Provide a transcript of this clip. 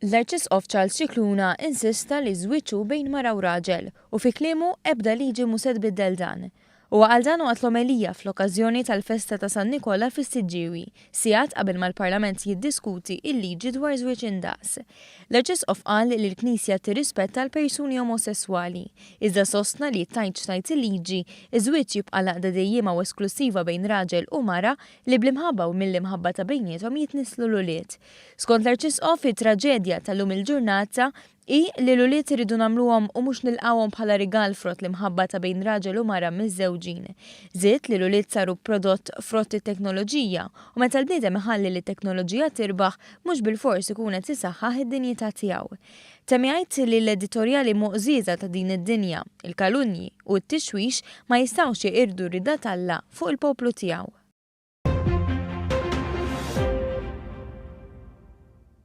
L-Arċisqof Charles Scicluna insista li ż-żwieġ hu bejn mara u raġel u fi kliemu ebda liġi mhu se tbiddel dan. Huwa qal dan waqt l-omelija fl-okkażjoni tal-festa ta' San Nikola fis-Siġġiewi, sigħat qabel ma l-Parlament jiddiskuti il-liġi dwar żwieġ indaqs. L-Arċisqof qal li l-Knisja tirrispetta l-persuni omosesswali, iżda sostna li tgħid x'tgħid il-liġi, iż-żwieġ jibqa' l-għaqda dejjiema u esklussiva bejn raġel u mara li bl-imħabba u mill-imħabba ta' bejniethom jitnisslu l-ulied. Skont l-Arċisqof, it-traġedja tal-lum il-ġurnata hi li l-ulied irridu nagħmluhom u mhux nilqgħuhom bħala rigal frott l-imħabba ta' bejn raġel u mara miżżewġin. Żied li l-ulied saru prodott frott it-teknoloġija u meta l-bniedem iħalli li t-teknoloġija tirbaħ mhux bilfors ikun qed isaħħaħ id-dinjità tiegħu. Temm jgħid li l-editorjali moqżieża ta' din id-dinja, il-kalunji u t-tixwix ma jistgħux jeqirdu r-rieda t'Alla fuq il-poplu tiegħu.